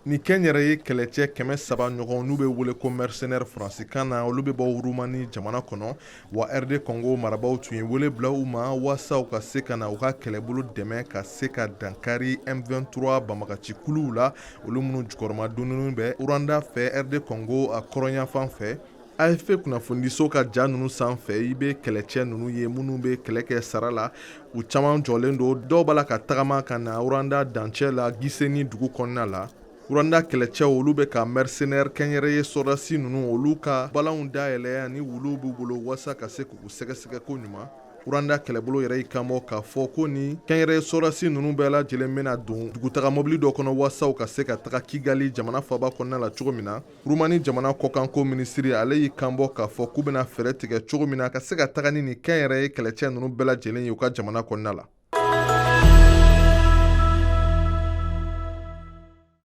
Ni kɛnyɛrɛye kɛlɛcɛ 300 ɲɔgɔn, n'u bɛ wele ko mercenaire faransikan na, olu bɛ bɔ Rumani jamana kɔnɔ. Wa RD Congo marabaaw tun ye wele bila u ma waasa u ka se ka na u ka kɛlɛbolo dɛmɛ ka se ka dankari M23 banbagacikuluw la, olu minnu jukɔrɔma donnen bɛ Rwanda fɛ RD Congo a kɔrɔnyanfan fɛ. AFP kunnafonidiso ka ja ninnu sanfɛ, i bɛ kɛlɛcɛ ninnu ye minnu bɛ kɛlɛ kɛ sara la. U caman jɔlen don, dɔw b'a la ka tagama ka na Rwanda dancɛ la Gisenyi dugu kɔnɔna la. Rwanda kɛlɛcɛw, olu bɛ ka mercenaire kɛnyɛrɛye sɔrɔdasi ninnu, olu ka balanw dayɛlɛ ani wuluw b'u bolo waasa ka se k'u sɛgɛsɛgɛ ko ɲuman. Rwanda kɛlɛbolo yɛrɛ y'i kanbɔ k'a fɔ ko ni kɛnyɛrɛye sɔrɔdasi ninnu bɛɛ lajɛlen bɛna don dugutaga mobili dɔ kɔnɔ waasa u ka se ka taga Kigali jamana faaba kɔnɔna la cogo min na. Rumani jamana kɔkanko minisiri, ale y'i kanbɔ k'a fɔ k'u bɛna fɛɛrɛ tigɛ cogo min na ka se ka taga ni nin kɛnyɛrɛye kɛlɛcɛ ninnu bɛɛ lajɛlen ye u ka jamana kɔnɔna la.